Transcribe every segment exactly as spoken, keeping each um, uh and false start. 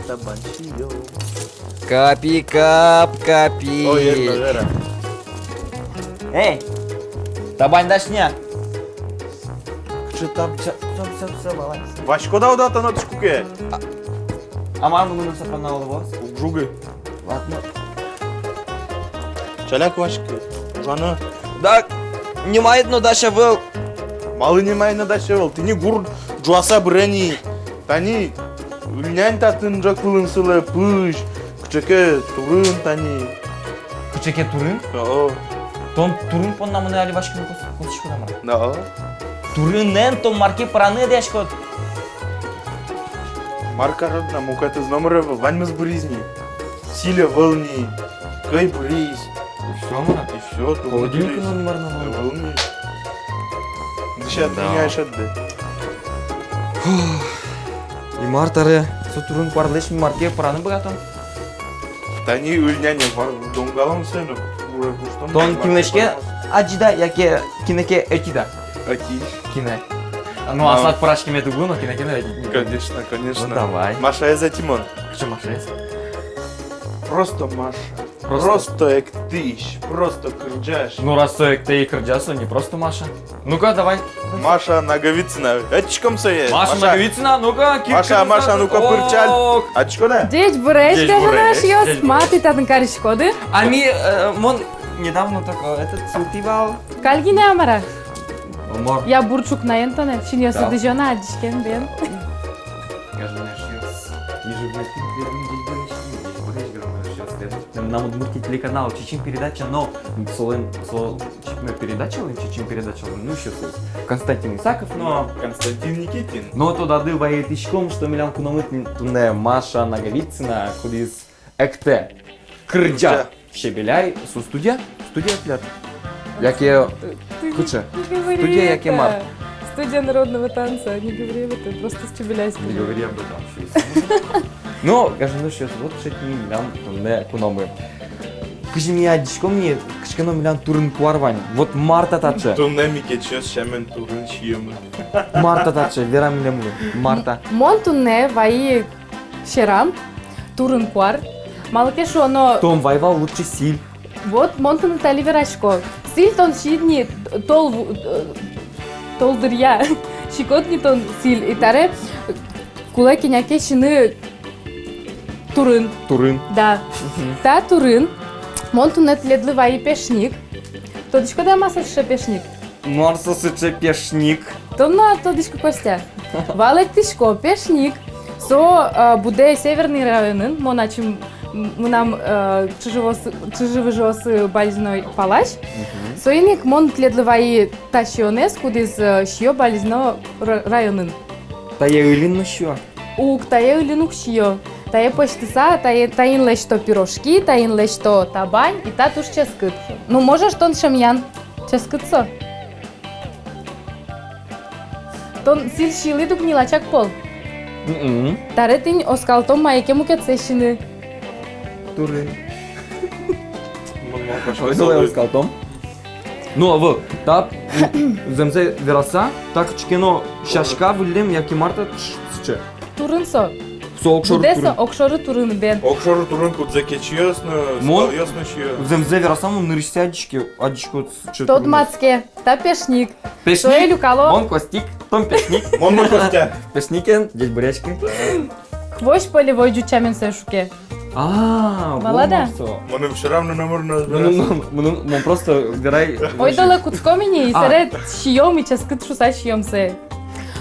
табань сиём. Капи, кап, капи. Ой, это Вера. Эй, табань дась ни-а? Кыӵе таб-, всё, всё, всё, всё, валай. Васькод-а, уд-а тон отысь куке? А, а мар мыным сапанал луоз? Уг жугы. Ладно. Ӵаляк васькы. Ужано. Да, нимай но дась ӧвӧл. Малы нимай но дась ӧвӧл? Тӥни гур ӝуаса быре ни. Тани ыльнянь татын ӝӧк вылын сылэ, пызь, кыӵе ке турын тани. Кыӵе ке турын? О. Тон турын понна мыным али васькыны кос-, косӥськод-а мар-а? Да. Турынэн тон мар ке пӧраны ӧдъяськод. Мар карод на, мукетыз номыр ӧвӧл, ваньмыз быриз ни. Сӥль ӧвӧл ни, кӧй быриз. И всё, мар-а? И всё, турын быриз. Холодильникын но мар но ӧвӧл ни. Дышетӥ ни, айшет дэ. И мар табере, со турын куарлэсь мар ке пӧраны быгатом? Тани ыльнянь мар, донгалом сое но, уже куштом. Тон кинлэсь ке адӟид-а, яке кинэ ке ӧтид-а? Ӧти. Кинэ? Ну, аслад пӧраськемед уг луы но, кинэ ке но ӧтид. Конечно, конечно. Ну, давай. Машаез ӧти мон. Кыӵе Машаез? Просто Маша. Просто. Просто эктӥсь, просто кырӟась. Ну, раз со эктэ и кырӟа, со не просто Маша. Ну-ка, давай. Маша Наговицына. Ӧтиськом сое. Маша Наговицына, ну-ка, ки-, Маша, кин Маша, ну-ка, пырчаль. Ок. Адӟиськод-а? Ӟечбуресь, ӟечбуресь, гажано эшъёс, ӟечбуресь. Мар тӥ татын кариськоды? А ми, э, мон недавно только этот султӥ вал. Калгинэ-а мар-а? Мар? Я, бур ӵукнаен тонэ, синъёсыд дӥзёно-а, адӟиськем бен? Гажано эшъёс, ӟечбуресь, ӟечбуресь, гажано эшъёс. Мынам «Удмуртия» телеканал, «Чечым» передача, но солэн, со, «Чечым» передачалэн, «Чечым» передачалэн, ну, ещё со, Константин Исаков, но Константин Никитин. Но тодады вайытӥськом, что милям куномы туннэ Маша Наговицына, кудӥз эктэ, кырӟа. Кырӟа. Щебеляй, со студия? Студия тӥляд? Яке, э, кыӵе? Студия яке мар? Студия народного танца, не говори об этом, просто Щебеляй студия. Не говори об этом, всё. Ну, гажано эшъёс, вот сыӵе тӥни милям туннэ куномы. Кызьы ми адӟиськом ни, кыӵе ке но милям турын куар вань. Вот мар та таӵе? Туннэ ми кечъёс сямен турын сиёмы. Мар та таӵе, вера милемлы, мар та. М-, мон туннэ вайи сьӧрам турын куар. Малы ке шуоно, тон вай вал лучше сӥль. Вот мон тыныд али верасько. Сӥль тон сиид ни тол ву-, э, тол дыръя. Сиськод ни тон сӥль. И табере кулэ кӧня ке сиыны турын. Турын. Да. Мгм. Та турын мон туннэ тӥледлы вайи пешник. Тодӥськод-а, мар со сыӵе пешник? Мар со сыӵе пешник? Тон но-а тодӥськод, Костя? Валэктӥсько, пешник. Со, а, будэ Северный районын, мон ачим, м, мынам, э, чыжы-выжыосы, чыжы-выжыосы Балезино палась. Мгм. Соин ик мон тӥледлы вайи та сиёнэз, кудӥз, э, сиё Балезино ра-, районын. Тае ыльын но сиё? Уг, тае ыльын уг сиё. Тае пӧзьтыса, тае, таин лэсьто пирожки, таин лэсьто табань, и та туж ческыт. Ну, можешь тон сямъян. Ческыт со. Тон сӥль сиылӥд ук ни лачак пол. Мгм. Табере тӥни оскалтом мае ке мукетсэ сиыны. Турын. Ой, давай оскалтом. Ну, а вот, та, м, зэмзэ вераса, та кыӵе ке но сяська выллем яке мар та ш-, сыӵе. Турын со. Со огшоры турын. Огшоры турын, бен. Огшоры турын, кудзэ кечъёс но, скалъёс но сиё. Зэмзэ вераса, мон нырысьсэ адӟисько, адӟисько сыӵе турын. Тодматске, та пешник. Пешник? Сое люкало. Мон Костик, тон пешник. Мон, мон Костя. Пешникен, ӟечбуресь ке. Хвощ полевой, ӟуч сямен сое шуке. А, валад-а? Мыным всё равно, номыр но. Мыным, мыным, мон просто верай. Ойдолэ кутском ини, а, собере сиём, и ческыт шуса сиём сое.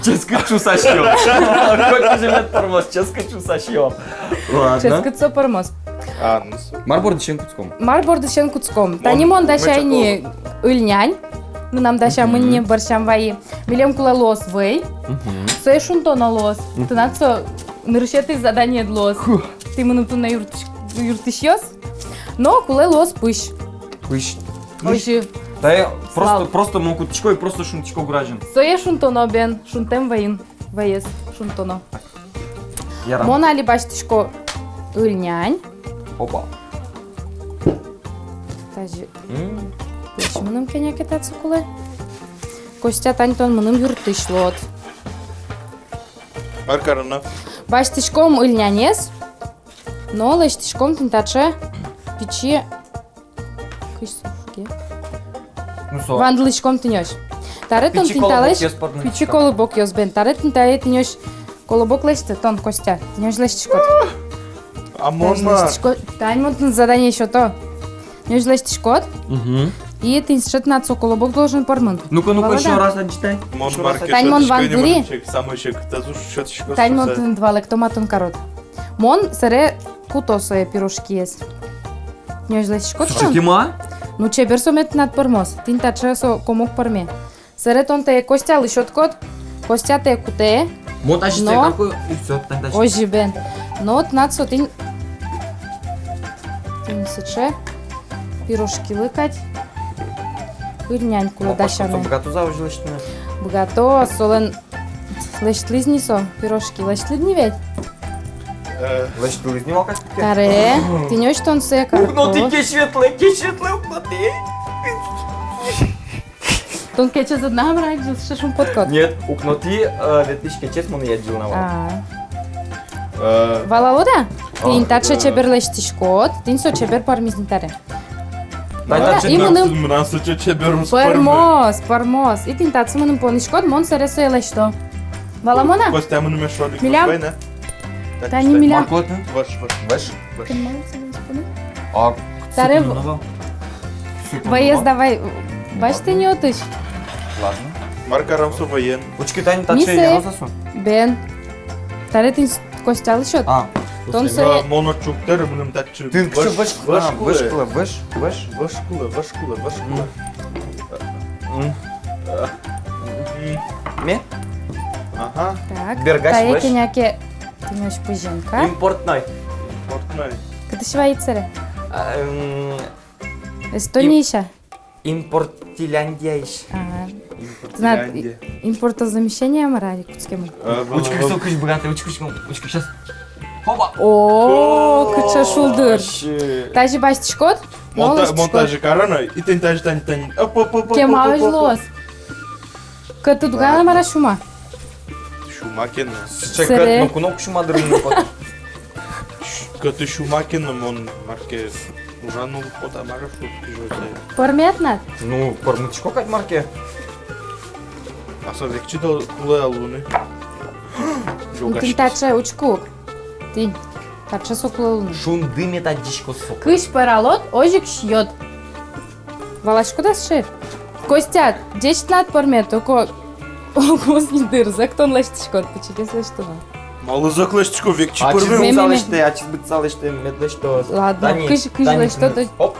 Ческыт шуса сиём. Котькызьы мед пӧрмоз, ческыт шуса сиём. Ладно. Ческыт со пӧрмоз. А, ну всё. Мар бордысен кутском? Мар бордысен кутском? Тани мон дасяй ини ыльнянь. Мынам дасямын ини, бӧрсям вайи. Милем кулэ луоз вӧй. Мгм. Сое шунтоно луоз. Мгм. Тынад со нырысетӥ заданиед луоз. Ху. Тӥ мыным туннэ юрттӥсь-, юрттӥсьёс. Но кулэ луоз пызь. Пызь. Озьы. Тае просто, просто мон кутӥсько и просто шунтӥсько гур азьын. Сое шунтоно, бен, шунтэм вӧйын. Вӧез шунтоно. Ярам. Мон али басьтӥсько ыльнянь. Опа. Тазьы. М. Пызь мыным кӧня ке татчы кулэ. Костя, тани тон мыным юрттӥсь луод. Мар кароно? Басьтӥськом ыльнянез. Но лэсьтӥськом тӥни таӵе пичи, кызьы со шуэ ке. Ну, со. Вандылӥськом тӥнь озьы. Таре тон пичи тӥни талэсь колобокъёс пӧрмытӥськом. Пичи колобокъёс, бен. Таре тон тае тӥнь озьы колобок лэсьты, тон, Костя. Тӥнь озьы лэсьтӥськод. А можно? Тань мон тыныд задание сёто. Тӥнь озьы лэсьтӥськод. Мгм. И тӥнь сыӵе тынад со колобок должен пӧрмыны. Ну-ка, ну-ка, ещё раз адӟитай. Тань мон вандылӥ. Самой чек, тазу сётӥськод. Тань мон тыныд валэкто, ма тон карод. Мон сэре куто сое пирожкиез. Тӥнь озьы лэсьтӥськод. Слушай, тон. Тӥма? Ну, чебер со мед тынад пӧрмоз. Тӥнь таӵе со комок пӧрме. Сэре тон тае Костялы сётӥськод, Костя тае кутэ. Мон тазьы но сое карко, и всё, тань тазьы. Озьы, бен. Но тынад со тӥнь, тӥнь сыӵе пирожкилы кадь ырнянь кулэ дасяны. Малпасько, со быгатоз-а озьы лэсьтыны? Быгатоз, солэн лэсьтылӥз ни со пирожки. Лэсьтылӥд ни ведь? Э. Лэсьтылӥз ни, малпасько. Таре тӥнь озьы тон сое карод. Укнотӥ кечветлэ, кечветлэ укнотӥ. Тон кечез одна мар адӟид, сыӵе шумпоткод. Нет, укнотӥ, э, ветлӥсь кечез мон ӧй адӟылы на вал. А. Э. Валалод-а? Тӥнь таӵе чебер лэсьтӥськод, тӥнь со чебер пӧрмиз ни таре. Тань таӵе, и мыным. Мынам со чебер уз пӧрмы. Пӧрмоз, пӧрмоз. И тӥнь татчы мыным понӥськод, мон сэре сое лэсьто. Валамон-а? Костя, мыным эшшо одӥг. Милям. Тани милям. Мар кулэ тыныд? Вож, вож. Вож? Вож. Кынмалык сыӵе пони. А, таре сыӵе в-, ваез давай, басьты ни отысь. Ладно. Мар каром со ваен? Учкы, тани таӵе яроз-а со? Бен. Таре тӥнь Костялы сёт. А. Тон сое. Мон отчы уг тэры, мыным татчы. Тӥнь вож, вож, вож, а, кулэ. Вож кулэ, вож, вож. Вож кулэ, вож кулэ, вож кулэ. М. М. Ме? Ага. Так. Бергась, тае вож. Кӧня ке тӥнь озьы пызен кар. Импортной. Импортной. Кытысь ваид сэре? А, м, Эстониысь-а? Импортиляндиысь. Ага. Импортиляндия. Знат, и-, импортозамещение мар-а, кутскемын. Э, учкы, кызьы быгатэ, учкы, учкы, учкы, щас. Хоба! О, кыӵе шулдыр. Вообще. Тазьы басьтӥськод? Мон та-, мон тазьы каро но, и тӥнь тазьы, тани, тани. Оп, оп, оп, оп. Кема озьы луоз. Кӧты дугдэ-а, мар-а, сюма? Сюма ке но. Сыӵе кӧт но кунок сюма дыр ини потэ. Кӧты сюма ке но, мон мар ке ужаны уг поты, мар-а, шуд кизёсэ. Пӧрмед на? Ну, пӧрмытӥсько кадь мар ке. А со векчи-а кулэ луыны? Ну, тӥнь таӵе учкы. Тӥнь таӵе со кулэ луыны. Шунды мед адӟиськоз со. Кызьы пӧралод, озьы ик сиёд. Валаськод-а сыӵе? Костя, ӟеч тынад пӧрме, только огмоз ни дыр, зӧк тон лэсьтӥськод, пичигес лэсьтод. Малы зӧк лэсьтӥсько, векчи пӧрме. Ачиз быдӟа лэсьтэ, ачиз быдӟа лэсьтэ, мед лэсьтоз. Ладно, кызьы, кызьы лэсьтод. Оп.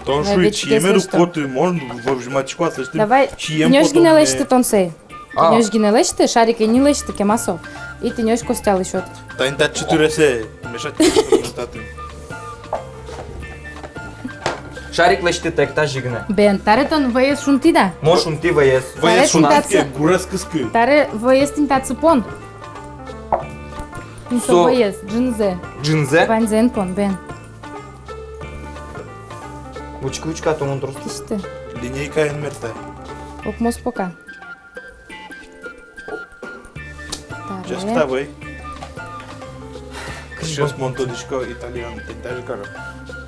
Тон шуид, сиеме уг поты, мон вожматӥсько, а лэсьтӥ. Давай, сием нёжгине потом лэсьты тон сое. А. Тӥнь озьы гинэ лэсьты, шарик ини лэсьты, кема со. И тӥнь озьы Костялы сёт. Тани татчы тыресэ мешать карыны татын. Шарик лэсьты тэк тазьы гинэ. Бен, таре тон вӧез шунтӥд-а? Мон шунтӥ вӧез. Вӧез шунтӥське, гурез кыскы. Таре вӧез тӥнь татчы пон. Тӥнь со вӧез, ӝынызэ. Ӝынызэ? Ваньзэ эн пон, бен. Учкы, учкы, а то мон трос. Кисьты. Линейкаен мерта. Окмоз пока. Таре. Just давай. Сейчас мон тодӥсько итальян, тӥнь тазьы каро.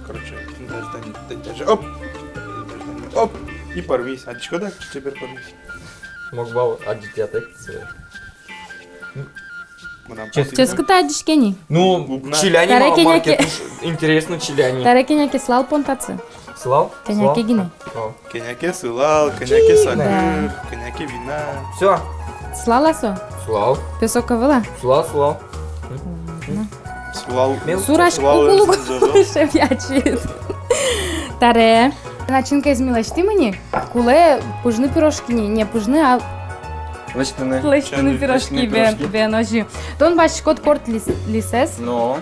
Короче, тӥнь тазьы, тӥнь, тӥнь тазьы. Оп! Тӥнь тазьы, тӥнь, оп! И пӧрмиз. Адӟиськод-а, чебер пӧрмиз. Мог вал адӟытъятэк сое. Мынам ческыт адӟиське ни. Ну, чиляни. Таре ма-, кӧня ке, интересно, чиляни. Таре кӧня ке сылал пон татчы. Сылал? Кӧня ке гинэ. Сылал. Кӧня ке сылал, кӧня ке сакыр, кӧня ке вина. Всё. Сылал-а со? Сылал. Песок ӧвӧл-а? Сылал, сылал. Ладно. Сылал. Сурасько, сылал кулэ, кулэ, шемъячид. Таре. Начинкаез ми лэсьтӥм ини, кулэ пыжны пирожки ни, не пыжны, а лэсьтыны. Лэсьтыны пирожки, бен, бен, озьы. Тон басьтӥськод корт лис-, лисэз. Но.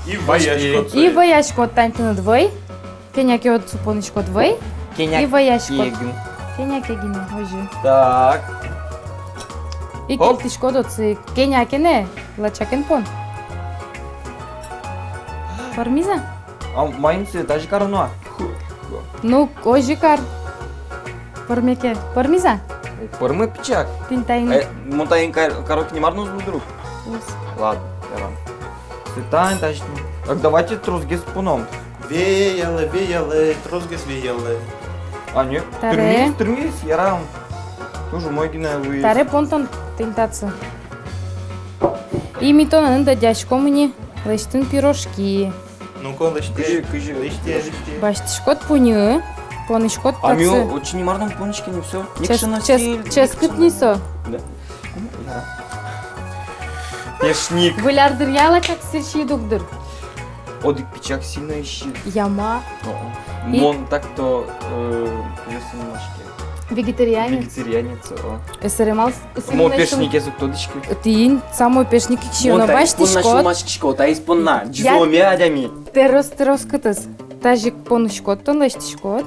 И вӧяськод. И вӧяськод, тани тыныд вӧй. Кӧня ке отчы пониськод вӧй. Кӧня ке гинэ. И вӧяськод. Кӧня ке гинэ, озьы. Так. И кельтӥськод отчы, кӧня ке но, лачакен пон. Пӧрмиз-а? А маин сое тазьы кароно-а? Ну, озьы кар. Пӧрме ке. Пӧрмиз-а? Пӧрме пичак. Тӥнь таин. Э, мон таин кар-, каро ке, ни мар но уз лу, друг. Уз. Ладно, ярам. Тань, тань, тань. Так, давайте тросгес поном. Веялэ, веялэ, тросгес веялэ. А, нет, таре. Тырмиз, тырмиз, ярам. Тоже мой гинэ луиз. Таре пон тон тӥни татчы. И ми тонэн дадяськом ини лэсьтыны пирожки. Ну-ка, лэсьтэ. Кызьы, кызьы? Лэсьтэ, лэсьтэ. Басьтӥськод пуньы, понӥськод татчы. А ми отчы нимар но ум понӥське ни, всё. Чес-, чес-, ческыт ни со. Да. Ну, яра. Пешник. Выль ар дыръя ала кадь сӥль сиды ук дыр. Одӥг пичак сӥль но ӧй сиды. Яма. О-о. И мон так-то, э, кызьы со нимаське? Вегетарианец. Вегетарианец, о. Э, сэрем ал с-, сӥль но ӧй сиды. Мон пешникез уг тодӥськы. Тӥни самой пешник ик сиёно. Мон таиз понна басьтӥськод. Сюлмаськисько, таиз понна. Я. Ӟизоме адями. Трос, трос кытыз. Тазьы ик понӥськод тон, лэсьтӥськод.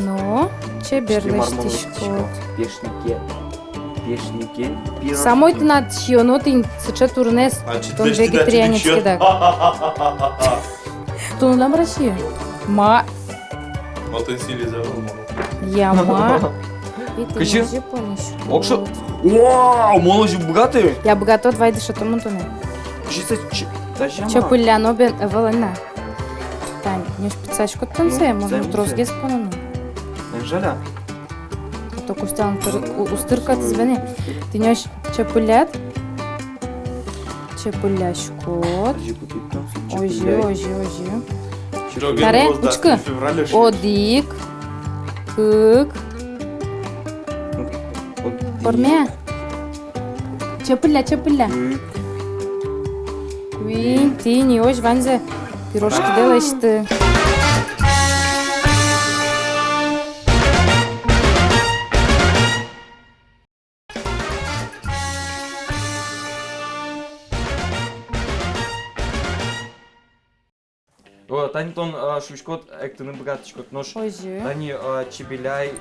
Но, чебер лэсьтӥськод. Пешнике. Пешнике. Пирожки. Самой тынад сиёно тӥни сыӵе турынэз. Тон вегетарианец ке, дак. Тон мар сиёд? Ма. Отын сӥль ӧвӧл. Яма. Кызьы? Кызьы понӥськод? Огшо. Вау, мон озьы быгаты. Я, быгатод, вай дышетом мон тонэ. Кызьы со ч-, тазьы яма. Чепыляно бен ӧвӧл на. Тань, нёш пиццаськод тон сое, ну, мон тросгес пононо. Жаля. А то Костялэн тыр-, у-, устыр катыз бен. Тӥни озьы чепыляд. Чепыляськод. Озьы, озьы, озьы. Таре учкы. Одӥг, кык. Пӧрме. Чепыля, чепыля. Куинь, тӥни, озьы ваньзэ пирожкидэ лэсьты. О, тани тон, а, шуиськод, эктыны быгатӥськод, нош. Озьы. Тани, а, Чебеляй,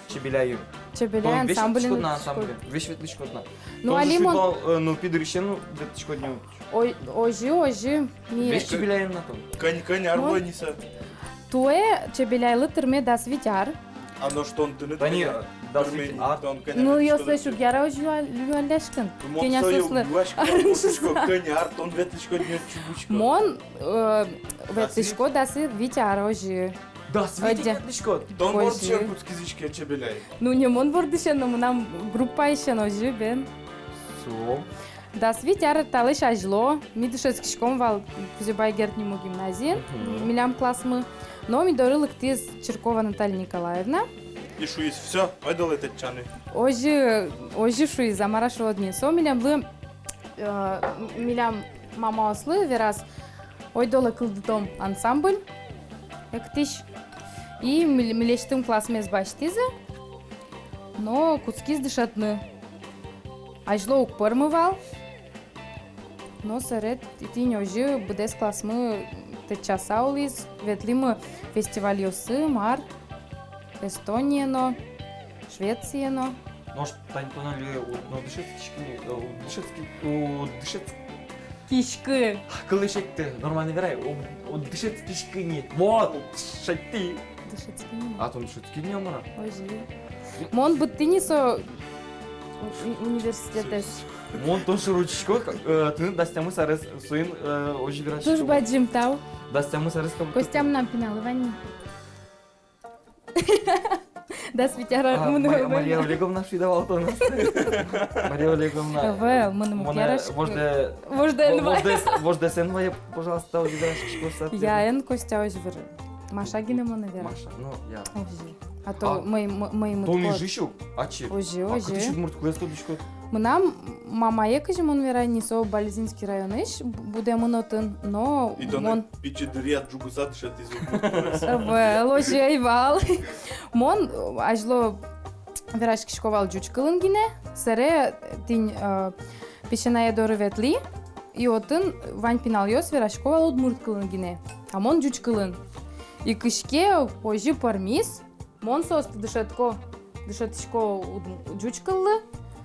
Чебеляй. Чебеляй ансамбльын ветлӥськод на, ансамбльын. Весь ветлӥськод на. Ну, тон али мон, э, нылпи дырысен ветлӥськод ни. Ой, озьы, озьы. Ми весь Чебеляйын на тон. Кӧня, кӧня ар луэ ни со? Туэ Чебеляйлы тырме дас вить ар. А нош тон тыныд кӧня ар? Дас вить ар. Нылъёслэсь уг яра озьы юа-, юалляськыны. Кӧня соослы арын шуыса. Кӧня ар тон ветлӥськод ни отчы, учкы. Мон, э, ветлӥсько дас вить ар, озьы. Дас вить ар ветлӥськод? Тон бордысен кутскиз ке Чебеляй? Ну, не мон бордысен, но мынам группаысен, озьы бен. Со. Дас вить ар талэсь азьло ми дышетскиськом вал Кузебай Герд нимо гимназиын, мгм, милям классмы. Но ми доры лыктӥз Чиркова Наталья Николаевна. И шуиз: «Всё, ойдолэ тэтчаны». Озьы, озьы шуиз, а мар-а шуод ни. Со милемлы, э, милям мамаослы вераз: «Ойдолэ кылдытом ансамбль эктӥсь». И миль-, милесьтым классмес басьтӥзы, но кутскиз дышетыны. Азьло уг пӧрмы вал. Но сэре тӥни озьы быдэс классмы тэтчаса улӥз, ветлӥмы фестивальёсы, мар, Эстоние но, Швецие но. Нош тани тон али уд но дышетскиськы ни, э, уд дышетски-, уд дышетскиськы. Кылысь эктэ, нормально верай, уд, уд дышетскиськы ни. Вот, шедьтӥ. Дышетски ни. А тон дышетски ни, мар-а? Озьы. Мон быдтӥ ни со у-, у-, университетэз. Мон тон шоры учкисько, э, тыныд дас тямыс арес, соин, э, озьы вераськисько. Туж бадӟым тау. Дас тямыс арес кабы. Костя мынам пиналы вань ни. Дас вить ар. А, мыным Мария, Мария Олеговна шуиды вал тон. Мария Олеговна. Ӧвӧл, мыным уг яраськы. Вождэ-, вождэ-, вождэс-, вождэс эн вае, пожалуйста, озьы вераськиськод. Я, эн, Костя, озьы вера. Маша гинэ монэ вера. Маша, ну, я. Озьы. А то мӧй-, мӧ-, мӧймыт кот. Тон Ижысь ук, ачид? Озьы, озьы. А кытысь удмурт кылэз тодӥськод? Мынам мамае, кызьы мон верай ни, со Балезинский районысь, б-, будэмын отын, но мон... И тон пичи дыръяд ӝугыса дышетӥз удмурт кылэз? Ӧвӧл, озьы ӧй вал. Мон, э, азьло вераськисько вал ӟуч кылын гинэ, сэре тӥни, э, песянае доры ветлӥ, и отын вань пиналъёс верасько вал удмурт кылын гинэ, а мон ӟуч кылын. И кызьы ке озьы пӧрмиз, мон соосты дышетӥсько, дышетӥсько уд-, ӟуч кыллы,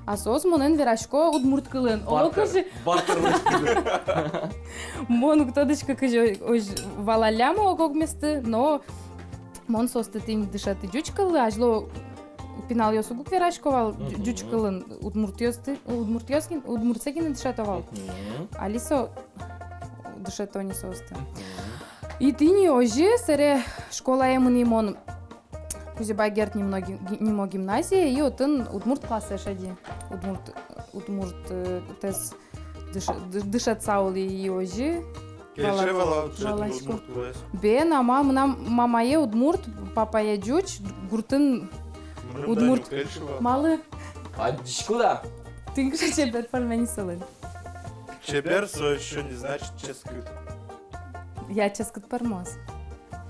а соос монэн верасько удмурт кылын. Бартер, оло кызьы. Бартер лэсьтӥды. Мон уг тодӥськы, кызьы озьы валаллям ог-огместы, но мон соосты тӥни дышетӥ ӟуч кыллы, азьло пиналъёс уг ук верасько вал ӟу-, Мгм. ӟуч кылын, удмуртъёсты, удмуртъёс кин, удмуртсэ гинэ дышето вал. Мгм. Али со дышето ни соосты. Мгм. И тӥни озьы, сэре школае мынӥ мон Кузебай Герд нимо ги-, нимо гимназие, и отын удмурт классэ шеди. Удмурт, удмурт, э, тэс дыш-, ды-, дышетса улӥ, и озьы. Кельше вала, вала, удмурт кылэз. Бен, а ма-, мынам мамае удмурт, папае ӟуч, гуртын удмурт. Малы? Адӟиськод-а? Тӥни кыӵе чебер пӧрме ни солэн. Чебер со ещё не значит ческыт. Я, ческыт пӧрмоз.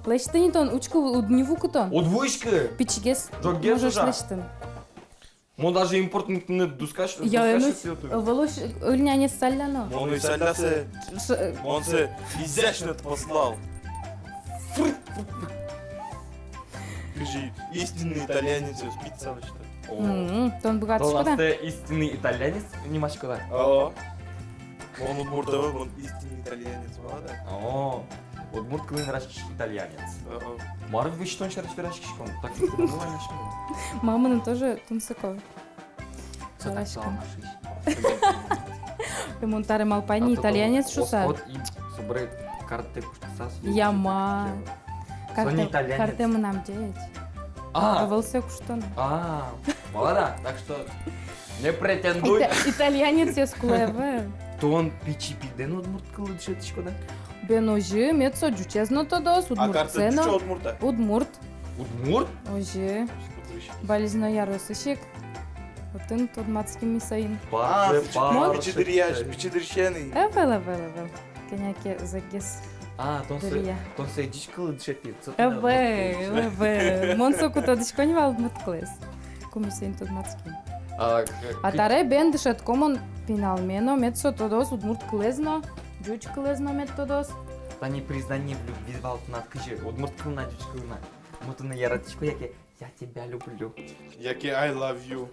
Лэсьты ни тон, учкы, уд ни вуы тон. Уд вуиськы. Пичигес. Ӝоггес можешь ужа. Лэсьтыны. Мон даже импортный тыныд дускач, я, дускач ну, сётӥ. Вылуш ыльнянес салляно. Мон и саллясэ. Ш-, э, мон сэ изящно послал. Кызьы истинный итальянец, пицца лэсьтэ. О. Мгм. Тон быгатӥськод-а? Тон астэ истинный итальянец нимаськод-а? О. Мон удмурт ӧвӧл, мон истинный итальянец, вала да? О. Удмурт кылын вераськись итальянец. Ага. Мар висьтон сярысь вераськиськод? Так ведь ты была, конечно. Мамыным тоже тунсыко. Со так вераськон. Саламашись. Мон таре малпай ни, итальянец шуса. Оскот и собрать карты куштыса. Яма. Со не итальянец. Карты мынам ӟеч. А. Ӧвӧл сое куштоно. А. Вала да, так что не претендуй. Ита-, итальянецъёс кулэ ӧвӧл. Тон пичи пидын удмурт кылы дышетӥськод-а? Бен озьы, мед со ӟучез но тодоз, удмуртсэ но. А карты ӟуч-а, удмурт-а? Удмурт. Удмурт? Озьы. Балезино яросысь ик. Отын тодматским ми соин. А, пар-, пар-, пичи дыръя, пичи дыръя ни. Ӧвӧл, ӧвӧл, ӧвӧл. Кӧня ке зӧкгес. А, тон сое, дыръя. Тон сое ӟуч кылы дышетӥд. Ӧвӧл, ӧвӧл. Мон соку тодӥсько ни вал удмурт кылэз. Ку ми соин тодматским. А, к-, а таре бен дышетӥсько мон пиналме но, мед со тодоз удмурт кылэз но, ӟуч кылэз но мед тодоз. Тани признание в любви вал тынад кызьы, удмурт кылын-а, ӟуч кылын-а? Мон тонэ яратӥсько, яке я тебя люблю, яке I love you.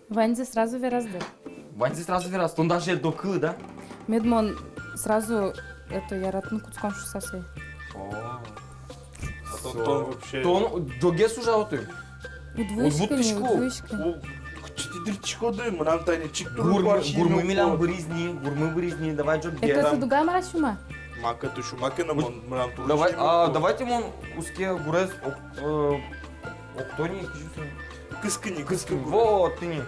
Ваньзэ сразу вераз, дыр. Ваньзэ сразу вераз, тон даже ӧд кылы, да? Мед мон сразу это яратыны кутском шуса сое. О. А тон, тон вообще. Тон ӝоггес ужа отын. Уд вуиськы ни, уд вуиськы. О, кытчы тӥ дыртӥськоды, мынам тани чик турын. Гурмы, гурмы милям быриз ни, гурмы быриз ни, давай ӝоггес. Эко сыдуга мар-а сюма? Маке ту сюма ке но, мон, мынам турын. Давай, а, давайте мон уске гурез ок-, э, окто ни, кызьы со. Кыскы ни, кыскы. Вот, тӥни,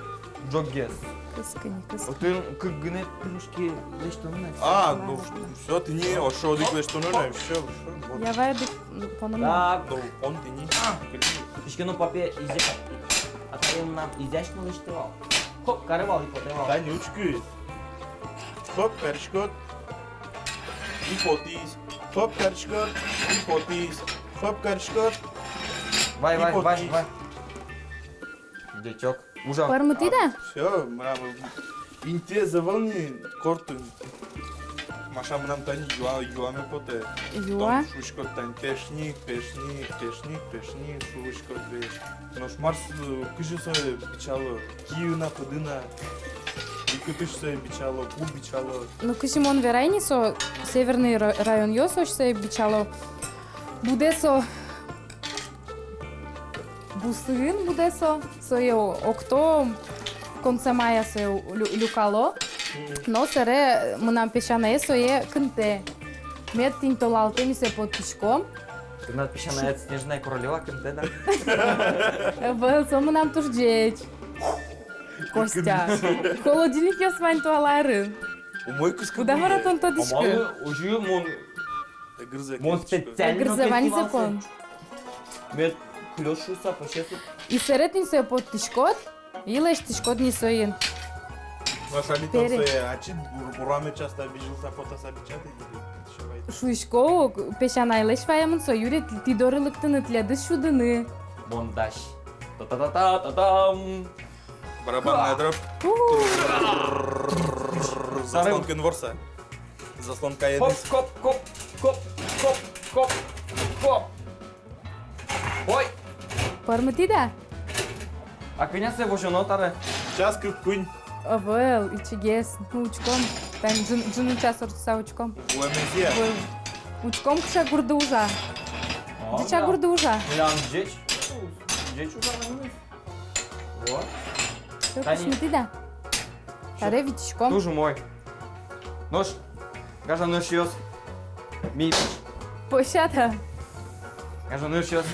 ӝоггес. Кыскы ни, кыскы. Отын кык гинэ пельмешки лэсьтоно на. А, ну, всё, тӥни, ошо одӥг лэсьтоно на, всё, всё, вот. Я вай одӥг, м, поном на. Так. Ну, пон тӥни. Иське но папе изя, атае мынам изясь но лэсьтэ вал. Хоп, каре вал и потэ вал. Тани учкы. Хоп, кариськод. И потӥз. Хоп, кариськод. И потӥз. Хоп, кариськод. Вай, вай, вай, вай. Дечок. Ужа. Пӧрмытӥд-а? Всё, мынам интыез ӧвӧл ни кортын. Маша, мынам тани юа-, юаме потэ. Юа? Тон шуиськод тани: пешник, пешник, пешник, пешник, шуиськод весь. Нош мар с-, кызьы сое бичало? Киын-а, пыдын-а? И кытысь сое бичало, ку бичало? Ну, кызьы мон верай ни, со северный ра-, районъёсысь сое бичало. Будэ со бусыын, будэ со, сое о-, окто, конце мая сое лю-, люкало. Мгм. Но сэре мынам песянае сое кынтэ. Мед тӥни толалтэ ми сое поттӥськом. Тынад песянаед Снежная королева кынтэ, да? Ӧвӧл, со мынам туж ӟеч. Костя. Холодильникъёс вань туала арын. Умой кыскы. Куда мар-а тон тодӥськод? А малы озьы мон? Эгырзэ. Мон специально. Эгырзэ ваньзэ пон. Мед кылёз шуса, пӧсез. И сэре тӥни сое поттӥськод, и лэсьтӥськод ни соин. Маша, ми тон сое ачид бур-, бураме часто бызьылса потаса бичатӥд. Шуисько ук, песянайлэсь ваемын со, юри тӥ доры лыктыны, тӥледыз сюдыны. Мон дась. Та-та-та-та-та-там. Барабанная дробь. У-у-у. Заслонкаен ворса. Заслонкаен. Хоп, хоп, хоп, хоп, хоп, хоп, хоп. Ой. Пӧрмытӥд-а? А кӧня сое возёно таре? Час кык-куинь. Ӧвӧл, ичигес. Ну, учком. Тани ӝын, ӝыны час ортчыса учком. Вуэмезъя. Вуэм. Учком, кыӵе гурды ужа. А, ӟеч-а гурды ужа? Милям ӟеч. Ӟеч ужа, милям. О. Всё, тани. Пусьмиды да. Всё. Таре витиськом. Туж умой. Нош, гажано эшъёс, ми... Пощада. Гажано эшъёс.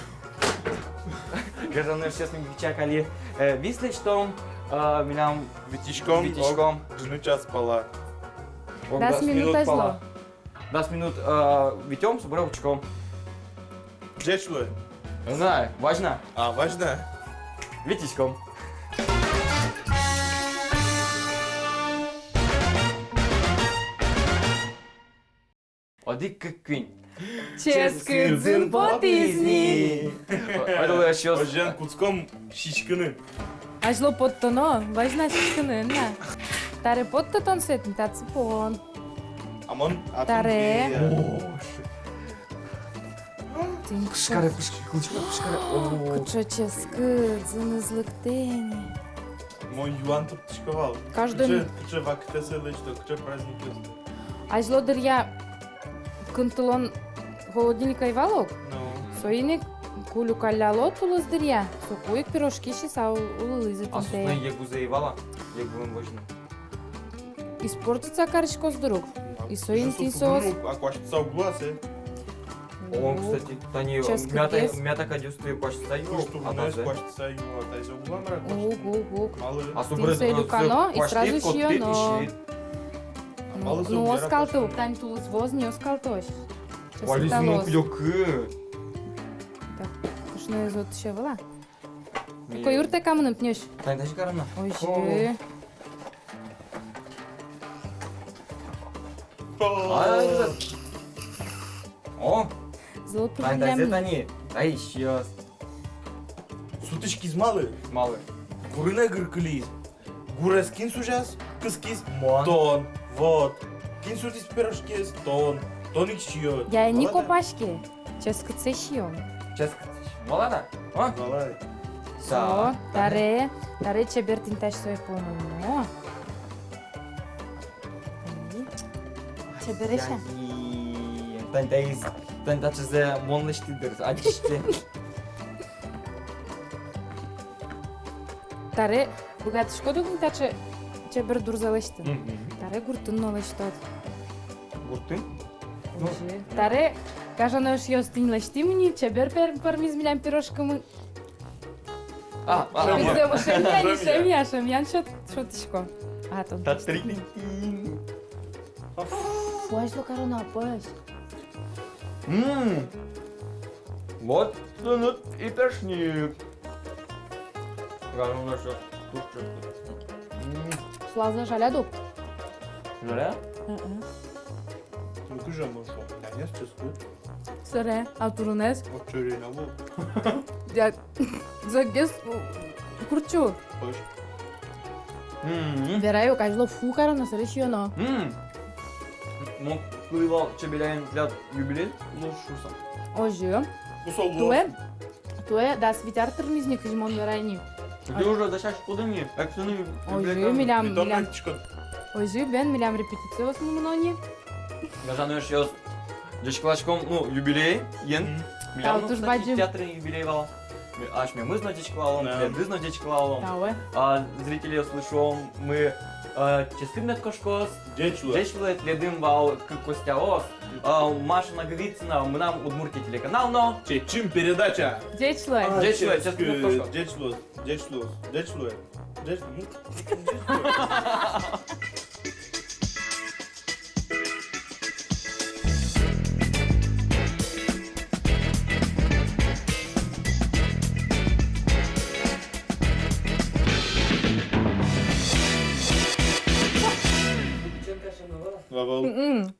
Гажано эшъёс, ми бичак али, э, вис лэсьтом, э, милям витиськом, витиськом. Ог ӝыны час пала. Ог дас минут пала. Дас минут азьло. Дас минут, э, витём, собере учком. Ӟеч луэ. Знаю, вазь на. А, вазь на. Витиськом. Одӥг, кык, куинь. Ческыт зын потӥз ни. Ой, ой, ой, ой. Озьыен кутском сиськыны. Азьло поттоно, вазь на сиськыны, на. Таре поттон сэтӥ, татчы пон. А мон, а таре. О, ши- Тӥни кыӵе. Пушкаре, пушкаре, пушкаре. О. Кыӵе ческыт, зыныз лыктэ ни. Мон юан турттӥсько вал. Каждый... Кыӵе, кыӵе вакытэз лэсьто, кыӵе праздникъёсты. Азьло дыръя кынтылон холодильник ӧй вал ук. Ну. Соин ик ку люкалляло тулыс дыръя, соку ик пирожки сиса ул-, улылӥзы тӥни. А сусна егузэ ӧй вал-а? Егуэн возьыны. Испортиться кариськоз дыр ук. И соин тӥни соос. А куасьтыса уг луы-а сое? О, кстати, тани мята, мята кадь усьтӥ, куасьтыса юо, а тазэ куасьтыса юо, а тазэ уг луы-а, мар-а, куасьтыны? Уг, уг, уг. Малы? А тӥни сое люкано и сразу сиёно. А малы сое уг яра куасьтыны? Ну, оскалто ук, тани тулыс воз ни, оскалтозь. Вализы но кыдёкы. Так, кышноез отысь ӧвӧл-а? Ко юрттэ ка мыным, тӥнь озьы. Тани тазьы каром на. Озьы. О. О. Зол. Тани тазьы, тани. Ай, сиёз. Сутӥськиз малы? Малы? Гурын эгыр кылиз. Гурез кин сузяз, кыскиз? Мон. Тон. Вот. Кин сутӥз пирожкиез? Тон. Тон ик сиёд. Я, не копаське. Ческытсэ сиём. Ческытсэ сиём. Валад-а? А? Валай. Со, таре, таре чебер тӥни тазьы сое пононо. Чебересь-а? Ай-яй-яй. Тани таиз, тани таӵезэ мон лэсьтӥ дыр, адӟиське. Таре быгатӥськод ук ни таӵе чебер дурзэ лэсьтыны. Мгм. Таре гуртын но лэсьтод. Гуртын? Озьы. Таре, гажано эшъёс, тӥни лэсьтӥм ни, чебер пӧр-, пӧрмиз милям пирожкамы. А, а, а, шемья, шемья, шемья, шемьян сёт-, сётӥсько. А, тон. Та-три. Фу, азьло кароно, пӧсь. М. Вот тыныд и пешник. Гажано эшъёс, туж ческыт. М. Сылалзэ жаляд ук? Жаля? Мгм. Ну, кызьы мон шуо, тани ческыт. Сыре, а турынэз? Вот чурен аву. Я, зӧкгес, у, куртчу. Пӧсь. М. Верай ук, азьло фу кароно, сыре сиёно. М. Мон кылӥ вал Чебеляен тӥляд юбилей луоз шуыса. Озьы. Кусо луоз. Туэ, туэ дас вить ар тырмиз ни, кызьы мон верай ни. Тӥ уже дасяськоды ни, эксэны. Озьы, милям, милям. Озьы, бен, милям репетициосмы мыно ни. Гажано эшъёс, ӟечкыласьком, ну, юбилеен. Мгм. Милям, ну, туж бадӟым. Кстати, театрын юбилей вал. Ми-, асьмемыз но ӟечкылалом, да, тӥледыз но ӟечкылалом. Тау. А зрительёслы шуом ми, а, ческыт мед кошкоз. Ӟеч луэ. Ӟеч луэ, тӥледын вал кык Костяос. А, Маша Наговицына, «Мынам Удмуртие» телеканал но «Чечым» передача. Ӟеч луэ. А, ӟеч луэ, ческыт, ческыт мед кошкоз. Ӟеч луэ, ӟеч луэ, ӟеч луэ. Ӟеч луэ. Ва-вау. Мгм.